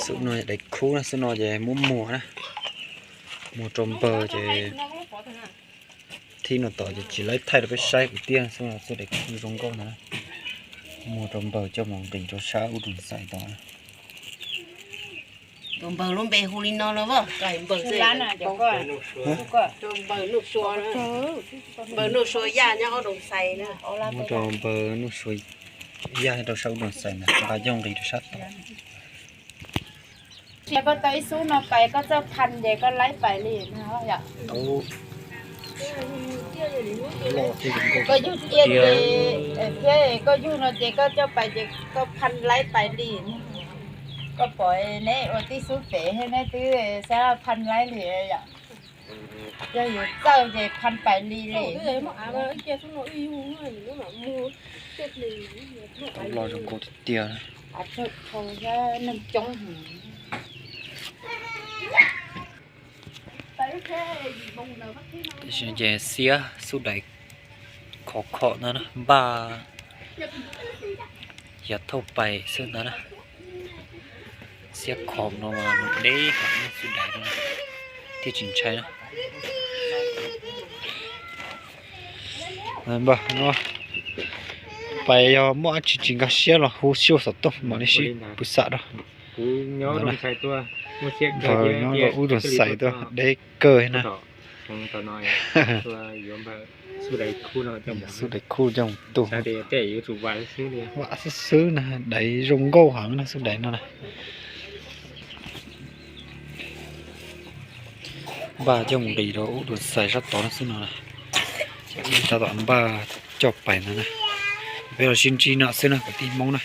Xub no daim khub na, xub no ces muab muag na, muag rau npawg ces thib no tom ces tsis laib thaij rau peb saib kwv tij, xub no xub daim khub zoo nkauj ntag na. Muag rau npawg coj mus nqis rau sab ub rau xais tod. Tus npawg lub npe hu li no los npawg Nuj Sua, npawg Nuj Sua Yaj nyob ub rau xais na. Muab rau npawg Nuj Sua Yaj rau sab ub rau xais na, nqa coj nqis rau sab tod. Ces koj tau ib xub no pais koj txawj phaj ces koj laib pais li no yom. Koj yug tiag ces, thiab koj yug no ces koj coj pais ces koj phaj laib pais li. Koj pom neb ua tib xub pem thiab neb twb xav phaj laib li yom. Yog yus txawj ces phaj pais li li. Tau los zoo nkauj tiag tiag. Neeg coob. Ces xiab xub daim khov kho ntag na, npaj yav thauj pais xwb ntag na. Xiab khov no mas deb heev xub daim no thiaj tsis ntshai na. Npawg no pais yog muaj dab tsi tsis nkag siab los hu xyuaj xov tooj mam li sib pw xam rau. Npawg nyob rau ub rau xais tuaj deb kawg na. Xub daim khub coj mus tu. Vam xwb xwb na, daim zoo nkauj heev na xub daim no na. Npaj coj mus nqis rau ub rau xais sab tod no xwb no na. Ces tab tom npaj coj pais no na. Peb los sib ntsib no xwb na kwv tij Hmoob na.